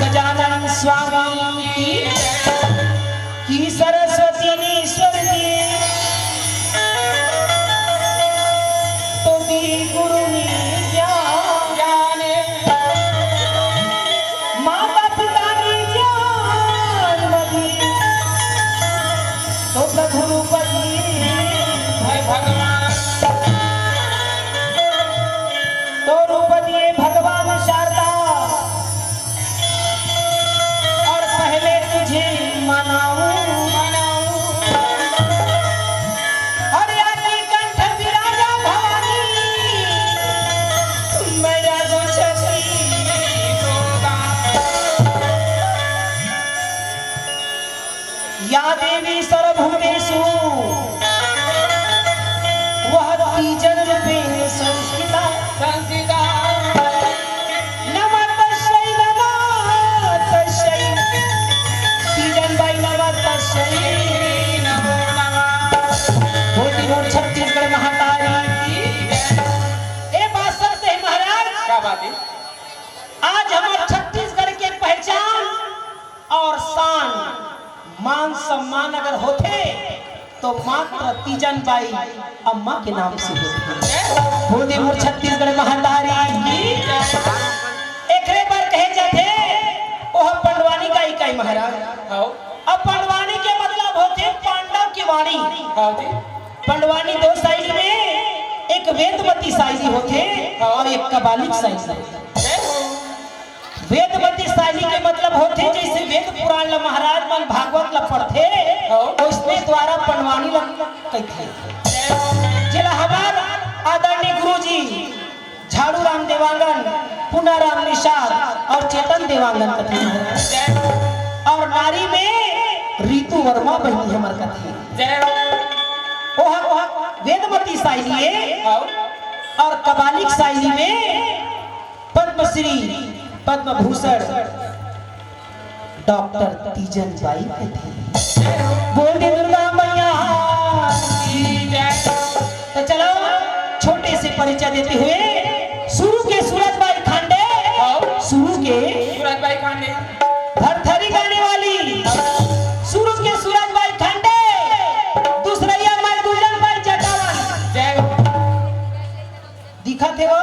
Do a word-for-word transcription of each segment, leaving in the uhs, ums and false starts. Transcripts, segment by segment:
गजानन स्वामी की, की सरस्वती ने ईश्वर की तो दी गुरु ने ज्ञान, माता पिता ने ज्ञान दी, तो प्रभु रूप दिए, हे भगवान, तो रूप दिए भगवान शारदा। और पहले तुझे मनाऊं, मनाऊं। और आके कंठ विराजा भवानी, मैं राजो छठी। या देवी सर्वभूतेषु, वह तीजन रूपे संस्थिता। संस्थिता। नमः तस्यै, नमः तस्यै। तीजन बाई, नमः तस्यै। नमो नमः। बोल दी बोल छत्तीसगढ़ महातारी की। ए बात सत्य है महाराज। क्या बात है? आज हमार छत्तीसगढ़ के पहचान और शान, मान सम्मान अगर होथे तो मात्र तीजन बाई अम्मा के नाम से होथे। बोल दे मोर छत्तीसगढ़ महतारी की। एकरे बर कहे जाथे, ओह पंडवानी का इकाई महाराज। हाँ। अब पंडवानी के मतलब होथे पांडव की वाणी। हाँ जी। पंडवानी दो साइड में, एक वेदमती साइड होथे और एक कबालिक साइड होथे। वेदमती साइली के मतलब होथे, जैसे वेद पुराण ल महाराज मन भागवत ल पढ़थे, हाँ। वैसने द्वारा पंडवानी ल कहिथे। जेला हमार आदरणीय गुरुजी झाड़ू राम देवांगन, पुना राम निषाद और चेतन देवांगन कथे। और नारी में रितु वर्मा बहिनी हमर कथे। जय हो। ओह, ओह वेदमती साइली ए हाँ। और कबालिक साइली में पद्मश्री, पद्म भूषण डॉक्टर तीजन बाई कथे। बोल दे दुर्गा मैया की जय। तो चलो, छोटे से परिचय देते हुए शुरू के सूरज बाई खांडे, हाँ। शुरू के सूरज बाई खांडे। भरथरी गाने वाली, शुरू के सूरज बाई खांडे, दूसरैया माई दूजन बाई जटावन। जय हो। दिखत हे वो?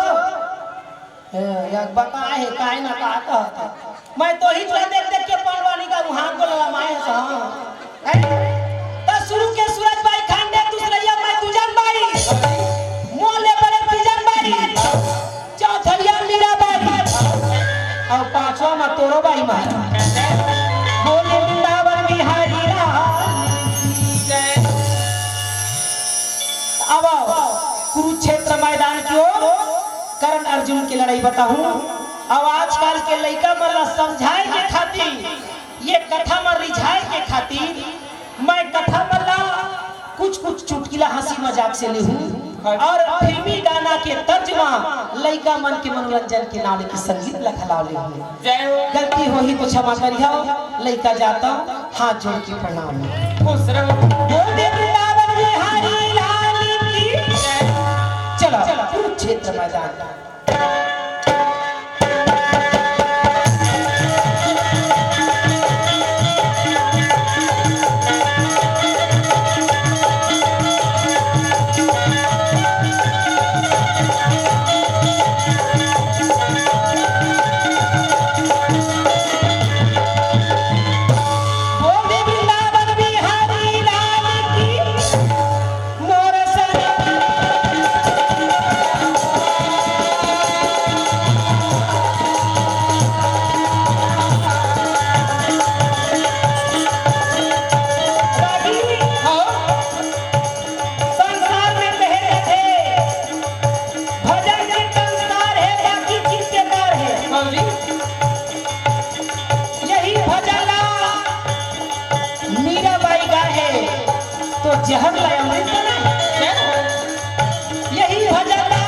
ए, या बका हे, काहे ना का कहत हे? मैं तो ही तुला देख देख के पंडवानी का मुहान को लला माए हस, हाँ। हैं? त शुरू के सूरज बाई खांडे, दूसरैया माई दूजन बाई, मोले बड़े तीजन बाई, चौथैया मीरा बाई, और पांचवा में तोरो बाई मारा। बोले वृंदावन बिहारी राम। अब कुरुक्षेत्र मैदान की ओर कर्ण अर्जुन के लड़ाई बताहूं। अउ आजकल के लइका मन ला समझाए के खातिर, ये कथा म रिझाए के खातिर मैं कथा मन ला कुछ कुछ चुटकिला हंसी मजाक से लेहूं और फिल्मी गाना के तर्ज म लइका मन के मनोरंजन के नाम के संगीत ला घला लेहूं। जय हो। गलती होही तो क्षमा करिहा, लइका जाता हाथ जोड़ के प्रणाम। खुश रहो। बोल दे वृंदावन बिहारी लाल की। जय। चलो, कुरुक्षेत्र मैदान। बोल दे वृंदावन बिहारी लाल की। मोर सनम। रागी, हाँ। संसार में कहे जाथे, भजन कीर्तन सार हे, बाकी चीज के कार हे। हाँ जी। यही भजन ला मीराबाई गाहे तो जहर ला अमृत बना। यही भजन ला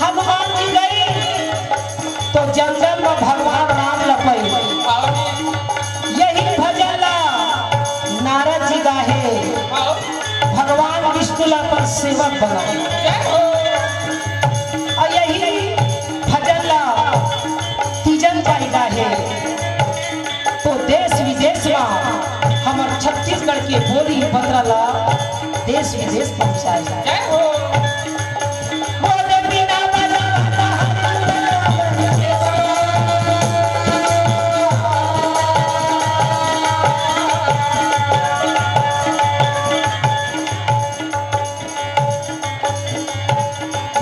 हनुमान जी गाए तो जंगल में भगवान राम ला पाए। यही भजन ला नारद जी गाहे, भगवान विष्णु ला अपन सेवक बनाए। और यही भजन ला तीजन बाई गाहे। तो देश विदेश मा हमर छत्तीसगढ़ के बोली बतरा ला देश विदेश पहुंचाए। जय हो।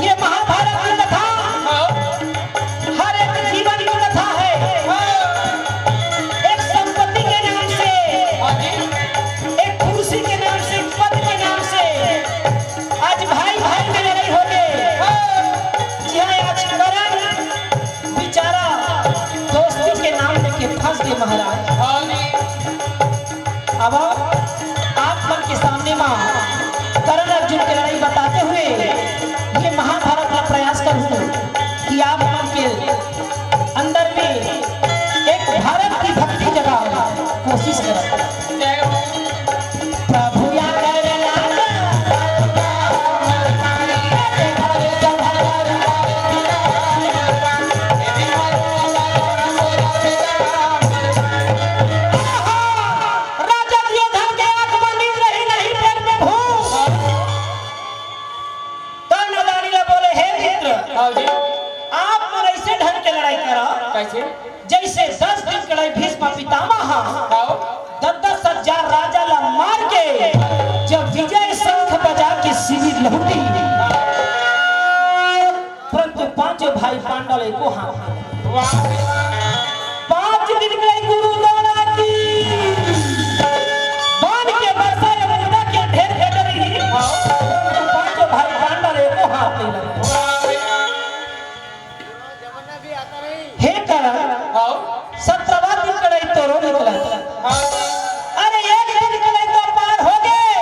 ये महाभारत की कथा हर एक जीवन की कथा है। एक संपत्ति के नाम से, एक कुर्सी के नाम से, एक पद के नाम से आज भाई भाई में लड़ाई हो गए। जी हाँ, आज करण बेचारा दोस्ती के नाम लेके फंस गए महाराज। अब आप मन के सामने मा करण अर्जुन के लड़ाई बताते हुए ये महाभारत का प्रयास करूँ कि आप मन के अंदर में एक भारत की भक्ति जगावे कोशिश करत। प्रभु या कर लाग। राजा दुर्योधन के आंख में नींद रही नहीं, प्रेम में भूख। कर्ण अदानी ला बोले, "हे मित्र, हाँ जी। आप मन ऐसे ढंग के लड़ाई करा, कैसे? जैसे दस दिन के लड़ाई भीष्म पितामह, हाँ। दस दस हजार राजा ला मार के जब विजय शंख बजा के शिविर लौटी, परंतु पांचों भाई पांडव एको हाथ।" वाह। पांच दिन के गुरु द्रोण की बाण के वर्षा या मुद्रा के ढेर भेजली। पांचों भाई पांडव एको हाथ नहीं लगे। हे करण, आओ। सत्रहवाँ दिन लड़ाई तोरो निकला। हाँ। अरे, एक दिन के लड़ाई तो पार हो गए,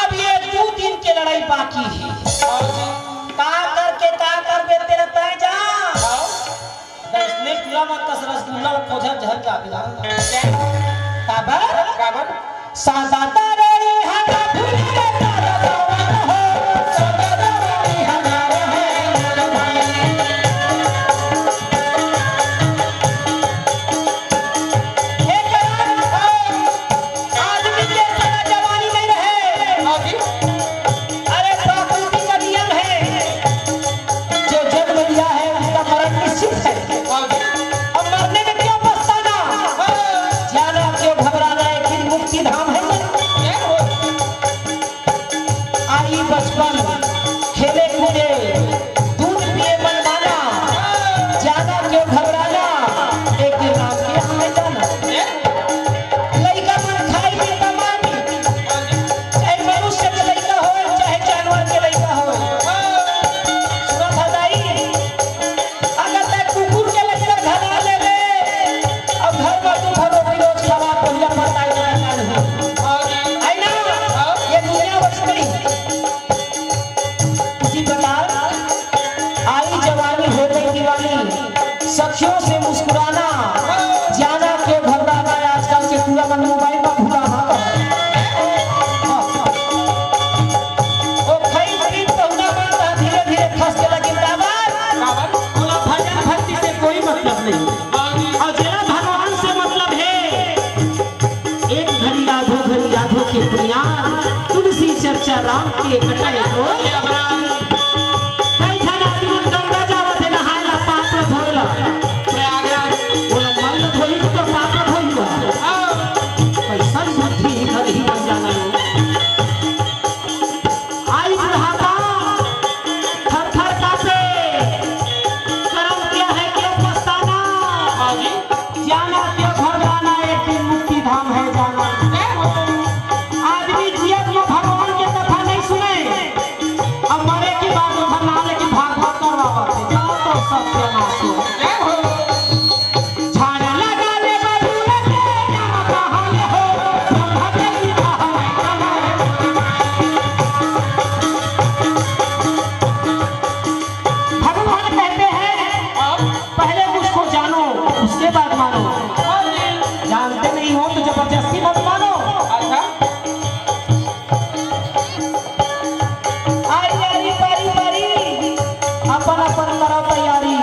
अब ये दो दिन के लड़ाई बाकी है। हाँ। का करके का करबे तेरा तय जा। हाँ। दस ने पूरा मत कस रसगुल्ला खोजल झर जा बिला। काबर? काबर? सादा तारोड़ी हटा भूल रे तारा बाबा हो, सादा तारोड़ी हटा रहे मन भाई। हे करण, आदमी के सारा जवानी नहीं रहे। हाँ जी। अरे, प्राकृतिक का नियम है, जो जन्म लिया है, उसका मरण निश्चित है। अब मरने में क्यों पछताना? जाना क्यों घबराना, एक दिन मुक्ति धाम है। आई बचपन, खेले कूदे, दूध पिए मनमाना, जाना क्यों घबराना, एक दिन राम के यहाँ जाना। लइका मन खाई के कमाई, चाहे मनुष्य के लइका होय, चाहे जानवर के लइका होय। सुना था दाई, अगर तैं कुकुर के लइका घला लेबे, अब घर में तू भरो रोटी रोज खवा, पहिला बताई ना जान हो। आई ना? ये दुनिया बस गई। इसी प्रकार आई जवानी हो गई दीवानी, सखियों से मुस्कुराना, जाना क्यों घबराना है, आजकल के पूरा मन मोबाइल में भुला। हाँ, हाँ। ओ खई पी पहुना माता धीरे धीरे खस के लगी काबर। काबर? बोला भजन भक्ति से कोई मतलब नहीं। और जेला भगवान से मतलब है, एक घड़ी आधो घड़ी आधो के पुनियार, तुलसी चर्चा राम के कटाए को। कई झन आदमी मन गंगा जावत हे नहाए ला, पाप ला धोए ला। प्रयागराज। बोला, मन ला धोई तो पाप ला धोई बा। हाँ। कैसन बुद्धि घर ही बन जाना हो। आई बुढ़ापा, थर थर कांपे, करम क्या है, क्यों पछताना? हाँ जी। जाना क्यों घबराना, एक दिन मुक्ति धाम है जाना। जय हो। आदमी जियत में भगवान के कथा नहीं सुने, अब मरे के बाद उधर ना लेके भागवत करवावत है। का तो सत्य ना सुने। जय हो। झाड़ लगा ले बबूल के, नाम कहाँ ले हो, ब्रह्म के विवाह में कहाँ है। भगवान कहते हैं, पहले मुझको जानो, उसके बाद मानो। जानते नहीं हो तो जबरदस्ती मत मानो। अच्छा। आई यारी पारी पारी, अपन अपन करो तैयारी।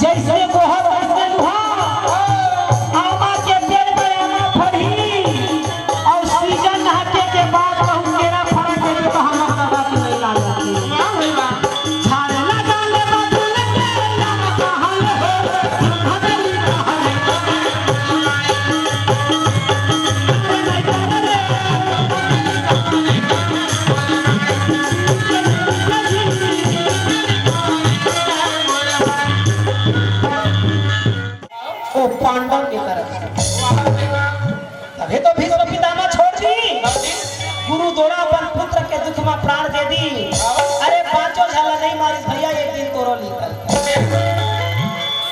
जैसे गोहर वैसे लुहा, पांडव के तरफ से। तभे तो भीष्म पितामह छोड़ दी। गुरु द्रोण अपन पुत्र के दुख में प्राण दे दी। अरे पांचों झन ला नहीं मारिस भैया, एक दिन तोरो निकल।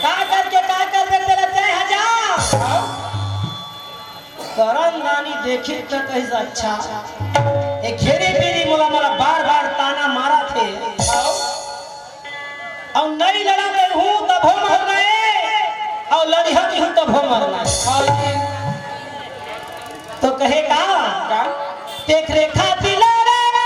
का करके का कर दे तेरा जय हजार। करण रानी देखी त कहिस अच्छा, ए घेरी बेरी मोला, मोला बार बार ताना मारत हे। अउ नहीं लड़ा मैं हूँ तभो मरना हे, अउ लड़िहा भी हूँ तभो मरना हे। तो कहे का? का? तेकरे खातिर लड़े रे।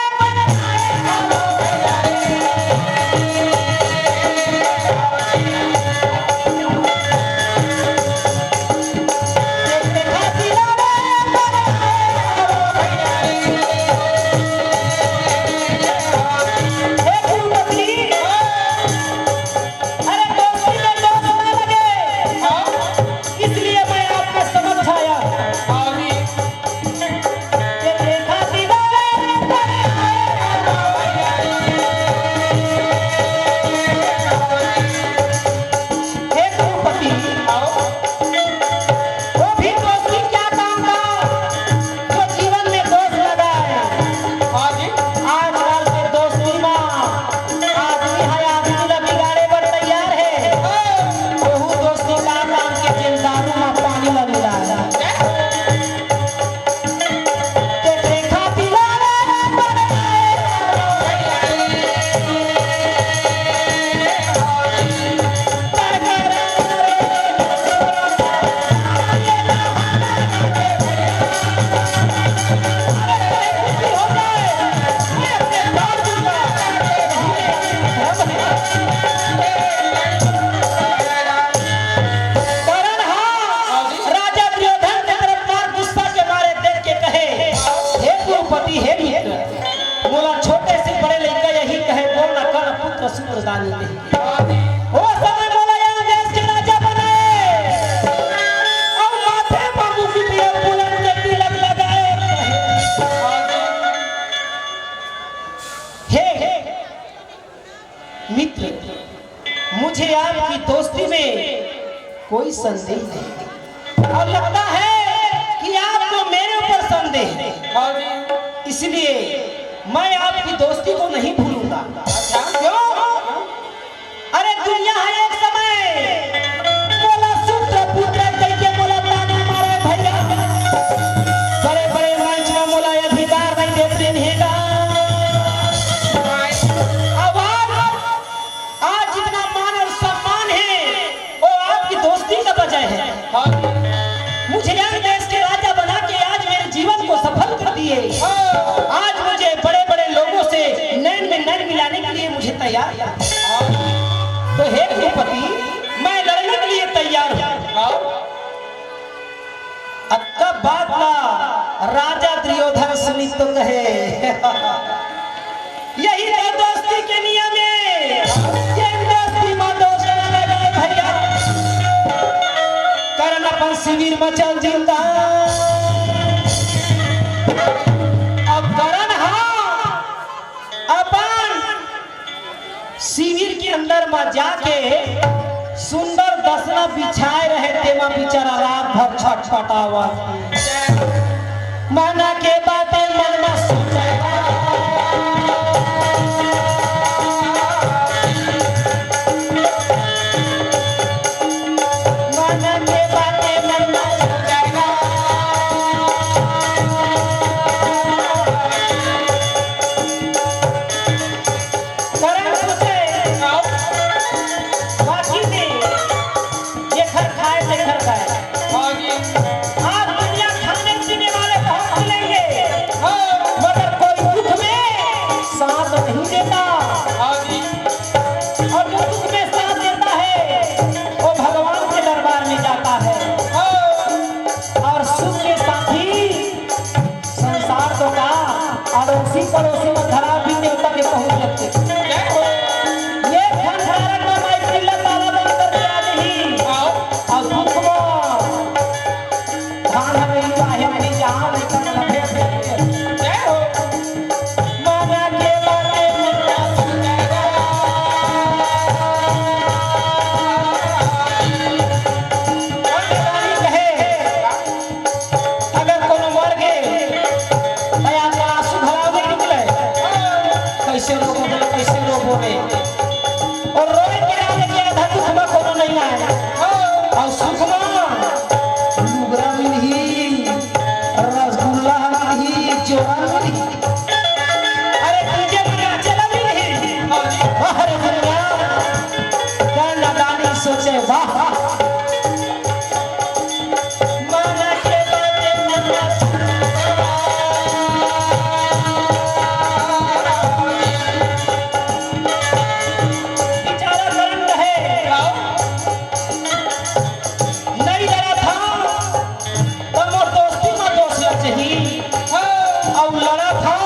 अरे दोस्ती में दोस्त ना लगे, इसलिए मैं आपके समक्ष आया। ये देखा दीवाने। हे कुरुपति, वो भी दोस्ती क्या काम का, जो जीवन में दोष लगाए। हाँ जी। आजकल के दोस्ती में आदमी है, आदमी ला बिगाड़े बर तैयार है। ओहू दोस्ती का काम के, जेन दारू में पानी ला मिलाए। करण हा राजा दुर्योधन के तरफ मार गुस्सा के मारे देख के कहे, "हे कुरुपति, हे मित्र, मोला छोटे से बड़े लइका यही कहे, बोल ना कर्ण पुत्र सूत्रदानी कहे।" ओ समय मोला यह देश के राजा बनाए, अउ माथे पर मुकुट अउ बुलंद के तिलक लगाए। हे, हे मित्र, मुझे आपकी दोस्ती में कोई संदेह नहीं, और लगता है कि आपको मेरे ऊपर संदेह है। हाँ जी। इसलिए मैं आपकी दोस्ती को नहीं भूलूंगा। अच्छा। क्यों? अरे दुनिया है एक समय, मोला सूत्र पुत्र कहिके मोला ताना मारे भैया, बड़े बड़े मंच में मोला अधिकार नहीं देते नहीं का। आवाज आज जितना मान और सम्मान है, वो आपकी दोस्ती का वजह है। हाँ। मुझे यंग देश के राजा बना के आज मेरे जीवन को सफल कर दिए। हाँ। आज मुझे बड़े-बड़े लोगों से नैन में नैन मिलाने के लिए मुझे तैयार कर दिया। हाँ। तो हे भूपति, मैं लड़ने के लिए तैयार हूँ। हाँ। अतका बात ला राजा दुर्योधन सुनी तो कहे, यही तो दोस्ती के नियम है। ये दोस्ती में दोस्त ना लगाए भैया। करण अपन शिविर में चल जिंदा। अब करण हा अपन शिविर के अंदर म जाके सुंदर दसना बिछाए रहे, तेमा बिचारा रात भर छटपटावत। मन के बातें मन म सोचे। मन के बातें मन म सोचे। करण सोचे, बाकी में जेखर खाए तेखर खाए। हाँ जी। आज दुनिया खाने पीने वाले बहुत मिलेंगे, हाँ। मगर कोई दुख में साथ नहीं देता। हाँ जी। और जो दुख में साथ देता है, वो भगवान के दरबार में जाता है। हाँ। और सुख के साथी संसार तो का, अड़ोसी पड़ोसी म धरा भी देवता के पहुंच जाथे। जय हो। ये संसार म माई पिल्ला ताला बंद कर दिया नहीं। आओ। अउ दुख म धान हवे, चाहे नहीं, जहाँ नहीं, तक लगे थे। जय हो। माना के बाटे मुन्ना सुंदरा। अउ सुखमा लुगरा मिलही, रसगुल्ला मिलही, जोड़ा मिलही। अरे डीजे में नाचे ला मिलही। अरे भैया, का नादानी सोचे, वाह। बेचारा करंट हे। नइ लड़त हंव, त मोर दोस्ती म दोष लग जही। अउ लड़त हंव,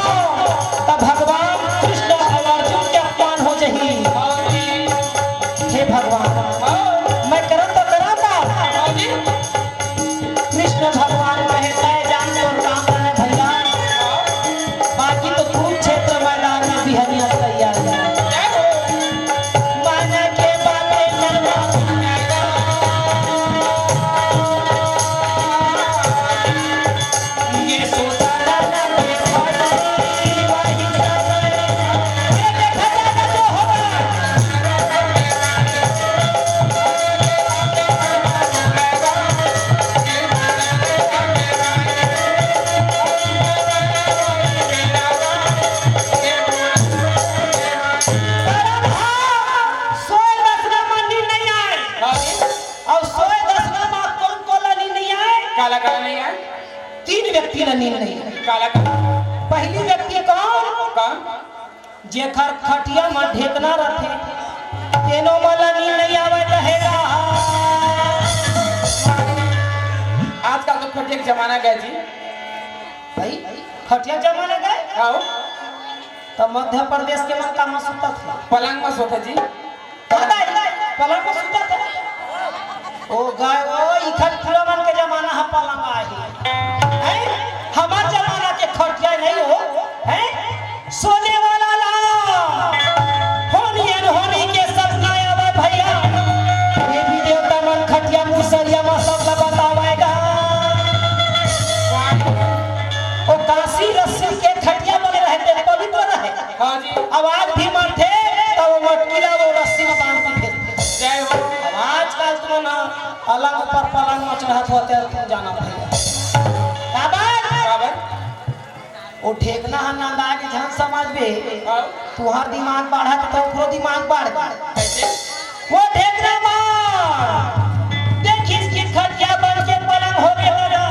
त भगवान कृष्ण अउ अर्जुन के अपमान हो जही। हे भगवान, मैं करंव त करंव का? कृष्ण भगवान कहे, "तय जान तोर काम हे भैया, बाकी तो कुरुक्षेत्र मैदान में बिहनिया तैयार हे।" मन के बातें करना। ये सोचा ना, ना, ये खाली वही सब है। ये देखा जाएगा जो होगा। सोए दसना म नींद नइ आय। हाँ जी। अउ सोए दसना म कोन कोन ला नींद नइ आय? काला काला नइ आय? तीन व्यक्ति ला नींद नइ आय। काला काला? पहिली व्यक्ति कोन? कोन? जेखर खटिया म ढेकना रथे, तेनो मन ल नींद नइ आवय त हे गा। आजकल तो खटिया के जमाना गय जी। भाई, खटिया के जमाना गय? आओ। त मध्य प्रदेश के मन का म सुतत हे? पलंग म सोथे जी। पलंग म सुतत हे। ओ गाय, ओ इखर टूरा मन के जमाना ह पलंग आही। हैं? हमर जमाना के खटिया नइ हो, हैं? सोने वाला ला होनी अनहोनी के सपना आवे भैया। देवी देवता मन खटिया मुसरिया म सब ला बतावय गा। ओ कांसी रस्सी के खटिया बने रहे, ते पवित्र रहे। हाँ जी। आवाज भी मारथे, त वो मटकी ला वो रस्सी म बांध के फेंकथे। जय हो। अब आजकल तुमन अलंग ऊपर पलंग म चढ़त होते, तुम जाना भैया। काबर? काबर? वो ढेकना ह नंदा के झन समझबे। हाँ। तुहार दिमाग बाढ़त त ओकरो दिमाग बाढ़ गे। कैसे? वो ढेकना मार। देखिस कि खटिया बन के पलंग हो गे तेरा।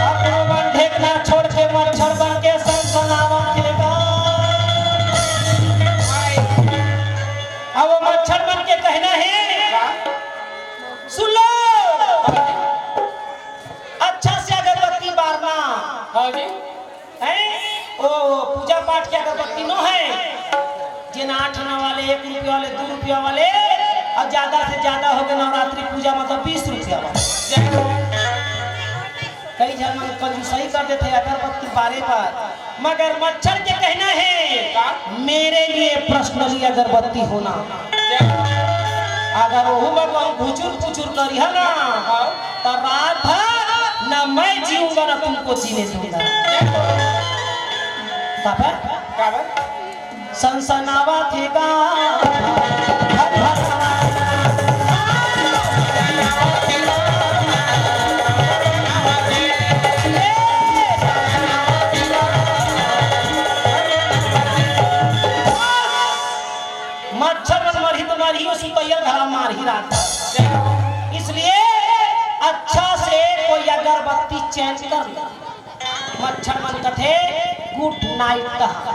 अब वो मन ढेकना छोड़ के मच्छर बन के सनसनावत हे गा। अब वो मच्छर मन के कहना हे। का? सुन लो। अच्छा से अगरबत्ती बारना। हाँ जी। हैं? ओ, पूजा पाठ के अगरबत्ती नो हे, जेन आठ आना वाले, एक रुपया वाले, दू रुपया वाले, अउ ज्यादा से ज्यादा हो गे नवरात्रि पूजा म त बीस रुपया वाले। कई झन मन कंजूसई कर देथे अगरबत्ती बारे बर, मगर मच्छर के कहना हे, का? मेरे लिए पर्सनली अगरबत्ती होना। अगर ओहू में कहूँ घुचुर पुचुर करिहा ना, हाँ। त रात भर ना मैं जीऊंगा ना तुमको जीने दूंगा। काबर? काबर? सनसनावत हे गा। मच्छर मन मरही तो मरही, ओ सुतैया घला मारही रात। इसलिए अच्छा से कोई अगरबत्ती चेंज कर ले। मच्छर मन कथे गुड नाइट कहा।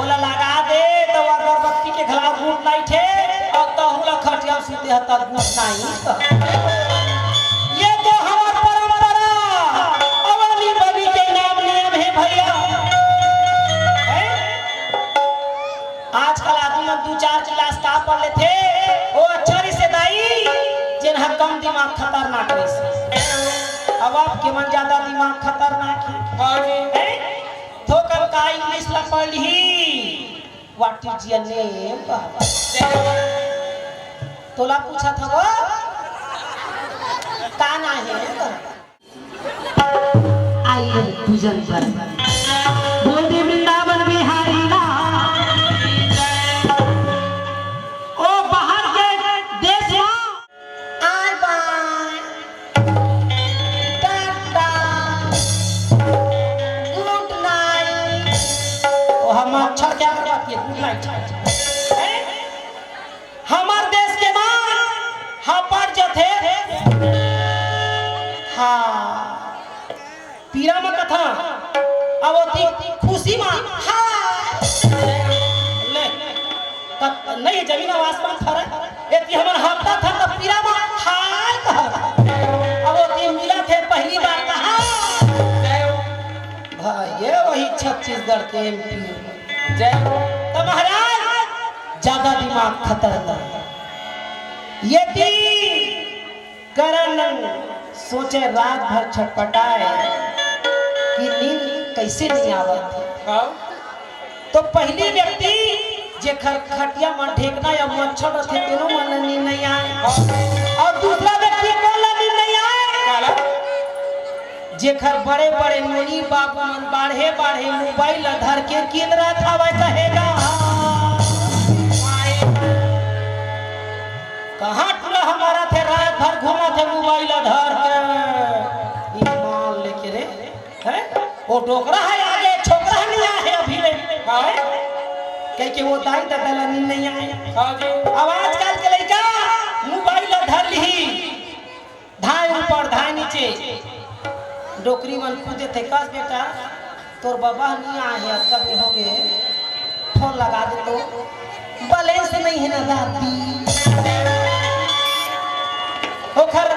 ओला लगा दे त अगरबत्ती के घला गुड नाइट हे, अउ तहू ला खटिया सुते ह त गुड नाइट कहा। ये तो हमर परंपरा, अवनी बनी के नाम नियम हे भैया। हैं? आजकल आदमी मन दू चार गिलास का पढ़ लेथे, ओ अच्छा रिश्तेदारी, जेन ह कम दिमाग खतरनाक रहिस। अब आपके मन ज्यादा दिमाग खतरनाक हे। हाँ जी। हैं? थोकन का इंग्लिश ला पढ़ लिही, what is your name? तोला पूछत हव, का नाम हे? आई हूँ पूजन पर। बोल दे वृंदावन बिहारी लाल। ओ बाहर के थे। हाँ, पीरा म कथा, अब ओती खुशी म हाय। ले, त नहीं जमीन अउ आसमान फरक, एती हमन हफ्ता था त पीरा म हाय कहा। अब ओती मिला थे पहली बार कहा। भाई, ये वही छत्तीसगढ़ के एमपी। जय हो। त महाराज, ज्यादा दिमाग खतरनाक। ये ती करण सोचे, रात भर छटपटाए कि नींद कैसे नहीं आवत हे। हाँ। तो पहली व्यक्ति जेखर खटिया म ढेकना या मच्छर रथे, तेनो मन ला नींद नहीं आए। हाँ। अउ दूसरा व्यक्ति कोन ला नींद नहीं आए? काला? जेखर बड़े बड़े मुनि बाबू मन बाढ़े बाढ़े मोबाइल ला धर के किंदरत हवय कहेगा। कहाँ टूरा हमारा थे, रात भर घूमत हे मोबाइल ला धर के। ईमान लेके रे, हैं? वो डोकरा हे आगे, छोकरा नहीं आए हे अभी ले। हाँ? कह के वो दाई ददा ला नींद नहीं आए। हाँ जी। अब आजकल के लइका मोबाइल ला धर लिही, धाय ऊपर धाय नीचे, डोकरी मन कूदे थे, कस बेटा, तोर बाबा नहीं आए हे, अतका बेर हो गे, फोन लगा दे तो। बैलेंस नहीं हे ना दादी। ओखर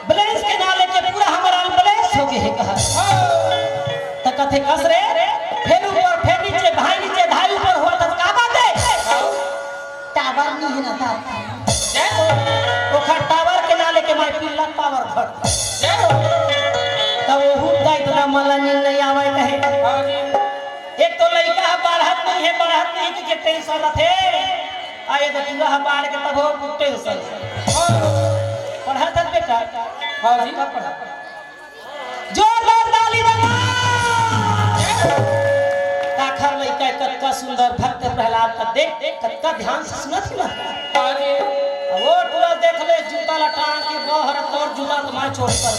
बैलेंस के नाम लेके पूरा हमर अनबैलेंस हो गे हे कहा। त कथे कस रे, फेर ऊपर, फेर नीचे, धाय नीचे, धाय ऊपर होत हे, का बात हे? टावर नहीं हे ना दादी। जय हो। ओखर टावर के नाम लेके माय पिल्ला पावर घट। जय हो। तब ओहू दाई ददा मन ला नींद नहीं आवय कहे। हाँ जी। एक तो लइका ह बाढ़त नहीं हे, बाढ़त नहीं हे कि टेंशन रथे। आ ये ददा ह बाढ़ के तब हो टेंशन। हाँ। पढ़त हस बेटा? हाँ जी। कब पढ़त? जोरदार ताली बजा। काखर लइका कतका सुंदर भक्त प्रहलाद का देख, देख कतका ध्यान से सुनत हे ना। अरे। अब वो टूरा देख ले, जूता ला टांग के बहर तोर जूता तुम्हारे चोरी कर।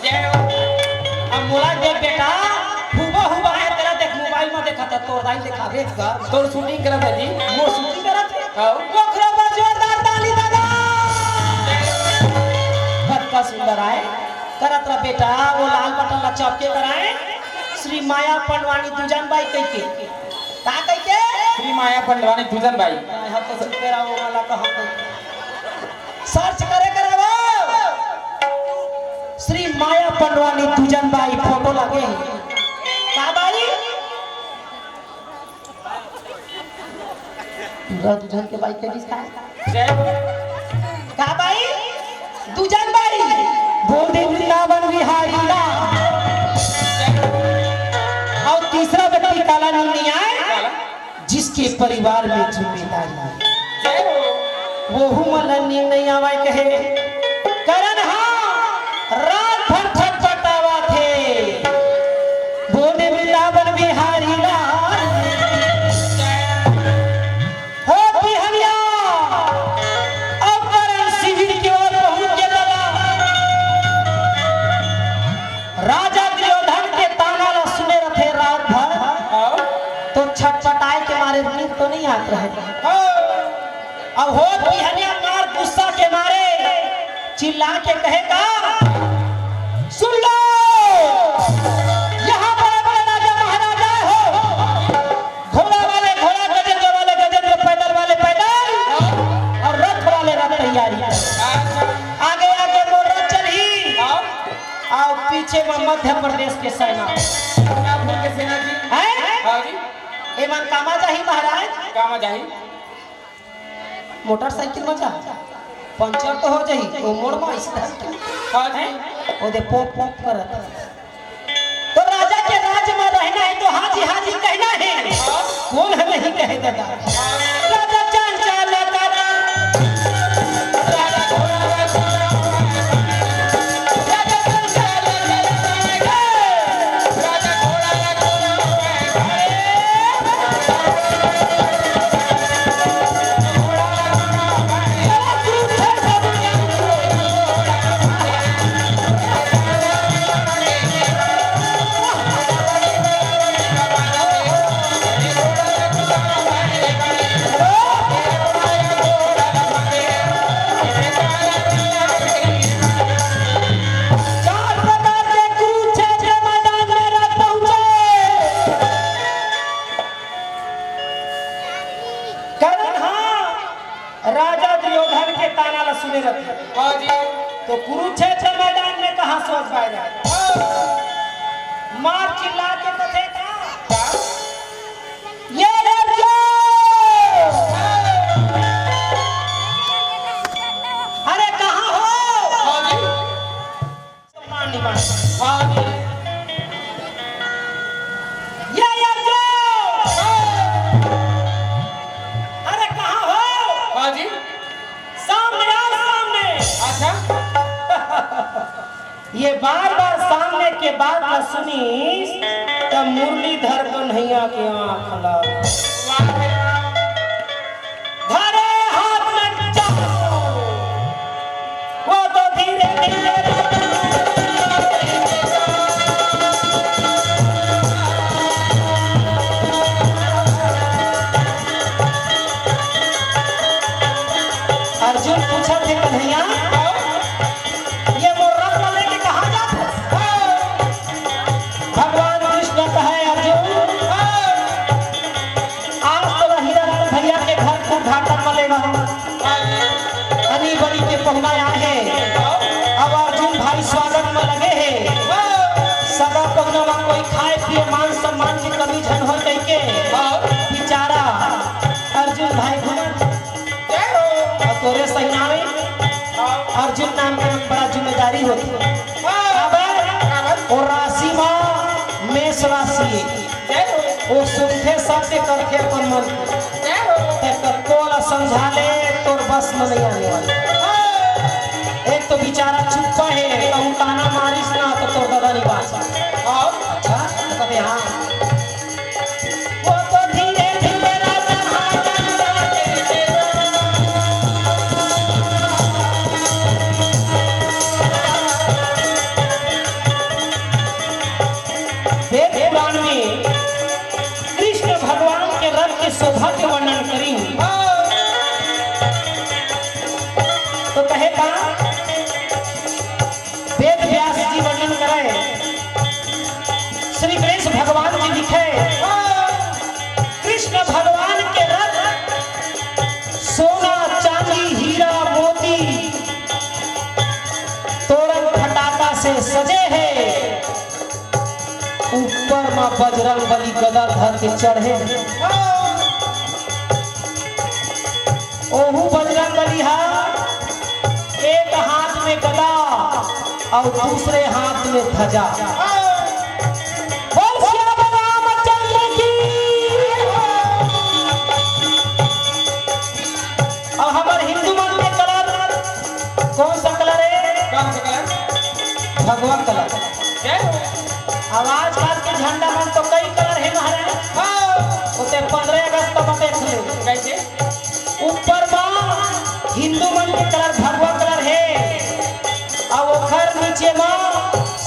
जय हो। अब मोला देख बेटा, हुबा हुबा हे तेला देख, मोबाइल में देखा था, तोर दाई देखाबे एक बार। तोर शूटिंग करत हे जी। मोर शूटिंग करत हे। हाँ। ओखरो बर जोरदार ताली बजा। कतका सुंदर आय। करत रह बेटा, वो लाल बटन ला चपके कराए, श्री माया पंडवानी दूजन बाई कहिके। का कहिके? श्री माया पंडवानी दूजन बाई। मैं हम तो चुप रहा, वो वाला कहाँ गई? सर्च करे करे वो। श्री माया पंडवानी दूजन बाई फोटो लगे हे। का बाई? पूरा दूजन के बाई के दिस का? जय हो। का बाई? दूजन बाई। बोल दे वृंदावन बिहारी ला। अउ तीसरा व्यक्ति काला नींद नहीं आए, जिसके परिवार में जिम्मेदारी है। जय हो। वहू मन ला नींद नहीं आवय कहे। करण हा रात भर छटपटावत हे। बोले वृंदावन बिहारी लाल। हो बिहनिया, अब करण शिविर के ओर पहुंच के लगा। राजा दुर्योधन के ताना ला सुने रथे रात भर, हाँ। तो छटपटाए के मारे नींद तो नहीं आत रहे। हाँ। अब हो बिहनिया मार गुस्सा के मारे चिल्ला के कहे का, "सुन लो, यहाँ बड़े बड़े राजा महाराजा हो, घोड़ा वाले घोड़ा, गजेंद्र वाले गजेंद्र, पैदल वाले पैदल, और रथ वाले रथ तैयारी।" आगे आगे मोर रथ चलही, हाँ। अउ पीछे में मध्य प्रदेश के सेना। नागपुर के सेना जी। हैं? हाँ जी। एमन कामा जाही महाराज? कामा जाही? मोटरसाइकिल में जा, पंचर तो हो जाही, वो मोड़ में ऐसे धर के। हाँ जी। वो दे पोप पोप करत। तो राजा के राज में रहना है तो हाजी हाजी कहना है। कौन है नहीं कहे दादा? राजा चांचल का हाँ जी। तो कुरुक्षेत्र मैदान में कहाँ सोच पाए रहे? हाँ। मार चिल्ला के कथे का? का? ये अर्जुन! अरे कहाँ हो? हाँ जी। पानी पानी। हाँ जी। ये अर्जुन! अरे कहाँ हो? हाँ जी। सामने आओ, सामने। अच्छा। ये बार बार सामने के बात ला सुनिस, तब मुरलीधर कन्हैया के आँख लग। वाह भाई वाह। धरे हाथ में चाकू, वो तो धीरे धीरे। अर्जुन पूछत हे, "कन्हैया, ये मोर रथ ला लेके कहाँ जात हस?" भगवान कृष्ण कहे, "अर्जुन, आज तो हीरा लाल भैया के घर के उद्घाटन म ले रहा हूँ। आनी बनी के पहुना आए हे। अब अर्जुन भाई स्वागत म लगे हे। सगा पहुना म कोई खाए पिए मान सम्मान के कमी झन होय कहिके बेचारा अर्जुन भाई घूमत हे। जय हो। अउ तोरे सही नावे अर्जुन नाम के बड़ा जिम्मेदारी होथे। काबर? काबर? वो राशि म मेष राशि हे। जय हो। वो सुनथे सत्य करथे अपन मन। जय हो। ते कतको ला समझा ले, तोर बस म नहीं आने वाला। हाँ। एक तो बेचारा चुप्पा हे, कहूँ ताना मारिस ना तो तोर ददा नहीं बाँच। हाँ। अच्छा, तो कहते हाँ। वो तो धीरे धीरे राजा हाथ वेद पुराण में कृष्ण भगवान के रथ के शोभा के वर्णन करी। तो कहे का, वेद व्यास जी वर्णन करे, श्री गणेश भगवान जी लिखे, कृष्ण भगवान के रथ सोना, चांदी, हीरा, मोती, तोरण फटाका से सजे हे। ऊपर म बजरंग बली गदा धर के चढ़े हे। ओहू बजरंग बली हा एक हाथ में गदा अउ दूसरे हाथ में ध्वजा। बोल सियावर रामचंद्र की। अउ हमर हिंदू मन के कलर, कौन सा कलर हे? कौन सा कलर? भगवा कलर। जय हो। अब आजकल के झंडा मन तो कई कलर हे महाराज। हाँ। ओते पंद्रह अगस्त म देख ले। कैसे? ऊपर म हिंदू मन के कलर भगवा कलर हे, अउ ओखर नीचे म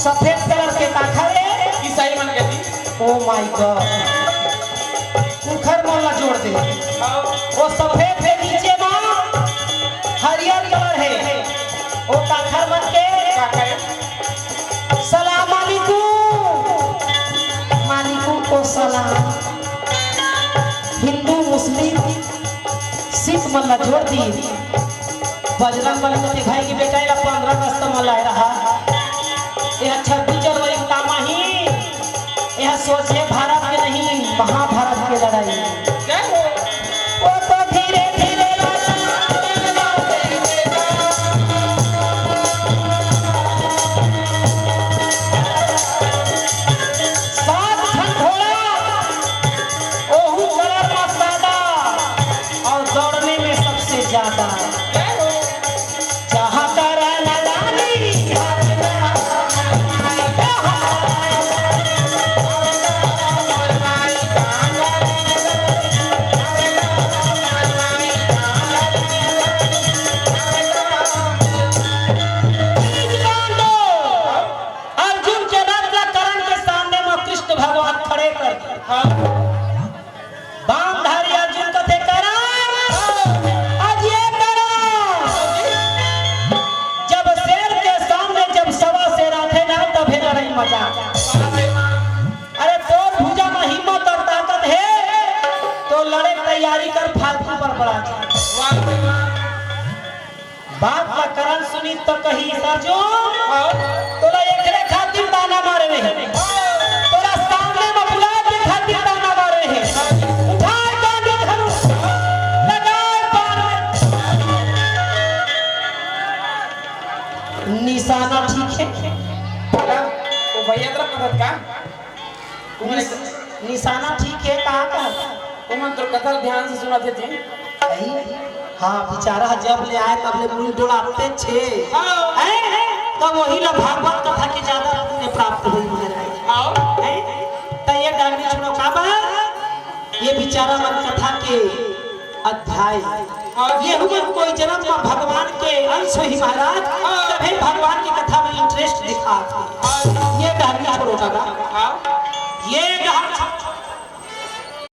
सफेद कलर के काखर हे। ईसाई मन के जी। Oh my God। उखर मन ला जोड़ दे। हाँ। वो सफेद के नीचे म हरियर कलर हे, वो काखर मन के। काखर। सलाम अलैकुम। मालिकुम को सलाम। हिंदू, मुस्लिम, सिख मन ला जोड़ दी। बजरंग बली के भाई के बेटा एला पंद्रह अगस्त म लाए रहा। ये छब्बीस जनवरी का माही, ये सोचे भारत के नहीं, महाभारत के लड़ाई। जय हो। वो तो धीरे धीरे सात ठन घोड़ा, ओहू कलर म सादा, अउ दौड़ने में सबसे ज्यादा। जहाँ करा नदानी, त कही, "अर्जुन, तोला एकरे खातिर ताना मारे हे, तोला सामने म बुलाए के खातिर ताना मारे हे, उठाए गांडी धनुष, लगाए बाण में।" निशाना ठीक हे? वो भैया तरफ मदद का? निश-, निशाना ठीक हे, कहाँ का? ओमन तो कथा ध्यान से सुनत हे जी। अई, हाँ, बिचारा जब ले आए तब ले मुड़ी डोलाते छे। हाँ। हैं? तब वही ला भागवत कथा के ज्यादा पुण्य प्राप्त होई महाराज। हाँ। हैं? त ये डांडी सुनो का बा? ये बिचारा मन कथा के अध्याय। हाँ। ये हुए कोई जन्म में भगवान के अंश ही महाराज।